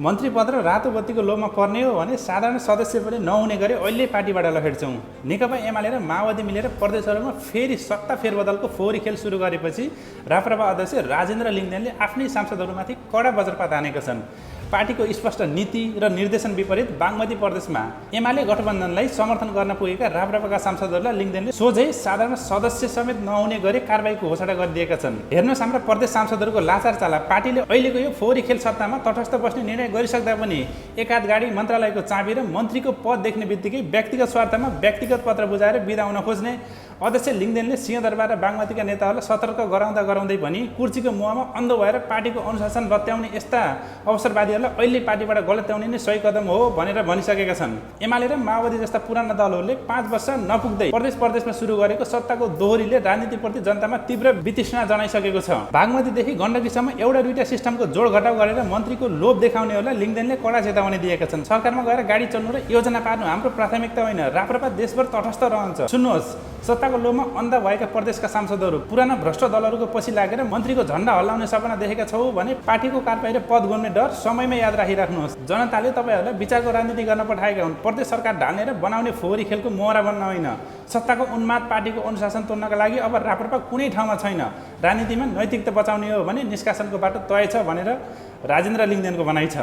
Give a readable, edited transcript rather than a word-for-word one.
मन्त्री पद र रातो बत्तीको लोभमा पर्ने हो भने साधारण सदस्य पनि नहुने गरी अहिले पार्टीबाट लखेड्छौँ। नेकपा एमाले र माओवादी मिलेर प्रदेशहरूमा फेरि सत्ता फेरबदलको फोहोरी खेल सुरु गरेपछि राप्रपा अध्यक्ष राजेन्द्र लिङ्गदेनले आफ्नै सांसदहरूमाथि कडा वज्रपात हानेका छन्। पार्टीको स्पष्ट नीति र निर्देशन विपरीत बागमती प्रदेशमा एमाले गठबन्धनलाई समर्थन गर्न पुगेका राप्रपाका सांसदहरूलाई लिङ्गदेनले सोझै साधारण सदस्य समेत नहुने गरी कारबाहीको घोषणा गरिदिएका छन्। हेर्नुहोस्, हाम्रा प्रदेश सांसदहरूको लाचार चाला पार्टीले अहिलेको यो फोहोरी खेल सत्तामा तटस्थ बस्ने निर्णय गरिसक्दा पनि एकाध गाडी मन्त्रालयको चाबी र मन्त्रीको पद देख्ने बित्तिकै व्यक्तिगत स्वार्थमा व्यक्तिगत पत्र बुझाएर बिदा हुन खोज्ने अध्यक्ष लिङ्गदेनले सिंहदरबार र बागमतीका नेताहरूलाई सतर्क गराउँदै पनि कुर्सीको मुहामा अन्धो भएर पार्टीको अनुशासन लत्याउने यस्ता अवसरवादीहरूलाई अहिले पार्टीबाट गलत्याउने नै सही कदम हो भनेर भनिसकेका छन्। एमाले र माओवादी जस्ता पुराना दलहरूले 5 वर्ष नपुग्दै प्रदेशमा सुरु गरेको सत्ताको दोहोरीले राजनीतिप्रति जनतामा तीव्र वितृष्णा जनाइसकेको छ। बागमतीदेखि गण्डकीसम्म एउटा दुईटा सिस्टमको जोड घटाउ गरेर मन्त्रीको लोभ देखाउनेहरूलाई लिङ्गदेनले कडा चेतावनी दिएका छन्। सरकारमा गएर गाडी चल्नु र योजना पार्नु हाम्रो प्राथमिकता होइन। राप्रपा देशभर तटस्थ रहन्छ। सुन्नुहोस्, सत्ताको लोभमा अन्धा भएका प्रदेशका सांसदहरू पुराना भ्रष्ट दलहरूको पछि लागेर मन्त्रीको झण्डा हल्लाउने सपना देखेका छौ भने पार्टीको कारबाही र पद गुम्ने डर समयमा याद राखिराख्नुहोस्। जनताले तपाईँहरूलाई विचारको राजनीति गर्न पठाएका हुन्। प्रदेश सरकार ढाल्ने र बनाउने फोहोरी खेलको मोहरा बन्न होइन। सत्ताको उन्माद पार्टीको अनुशासन तोड्नका लागि अब राप्रपा कुनै ठाउँमा छैन। राजनीतिमा नैतिकता बचाउने हो भने निष्कासनको बाटो तय छ भनेर राजेन्द्र लिङ्गदेनको भनाइ छ।